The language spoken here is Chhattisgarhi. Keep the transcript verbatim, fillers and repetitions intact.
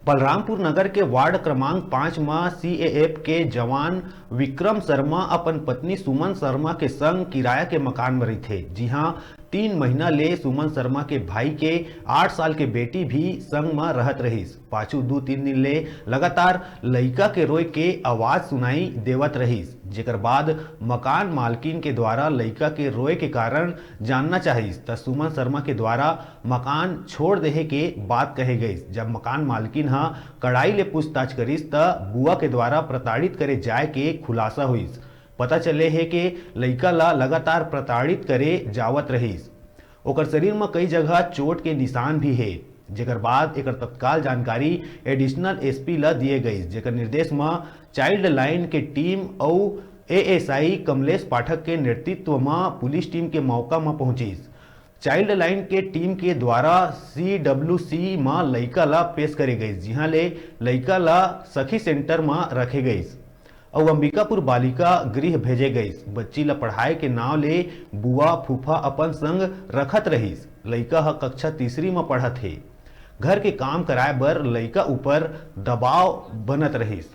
बलरामपुर नगर के वार्ड क्रमांक पाँच म सीएएफ के जवान विक्रम शर्मा अपन पत्नी सुमन शर्मा के संग किराया के मकान म रहिथे। जी हां, तीन महीना ले सुमन शर्मा के भाई के आठ साल के बेटी भी संग म रहत रहिस। पाछू दू तीन दिन ले लगातार लइका के रोए के आवाज सुनाई देवत रहिस, जेकर बाद मकान मालकिन के द्वारा लइका के रोए के कारण जानना चाहिस, त सुमन शर्मा के द्वारा मकान छोड़ देहे के बात कहे गइस। जब मकान मालकिन ह कड़ाई ले पूछताछ करिस, त बुआ के द्वारा प्रताड़ित करे जाय के खुलासा होइस। पता चले हे के लइका ला लगातार प्रताड़ित करे जावत रहिस। ओकर शरीर म कई जगह चोट के निशान भी हे, जेकर बाद एकर तत्काल जानकारी एडिशनल एसपी ला दिए गइस, जेकर निर्देश म चाइल्ड लाइन के टीम अउ एएसआई कमलेश पाठक के नेतृत्व म पुलिस टीम के मौका म पहुंचिस। चाइल्ड लाइन के टीम के द्वारा सीडब्ल्यूसी म लइका ला पेश करे गइस, जिहां ले लइका ला सखी सेंटर म रखे गइस अउ अंबिकापुर बालिका गृह भेजे गइस। बच्ची ला पढ़ाए के नाव ले बुआ फूफा अपन संग रखत रहिस। लइका ह कक्षा तीसरी म पढ़त हे। घर के काम कराए बर लइका ऊपर दबाव बनत रहिस।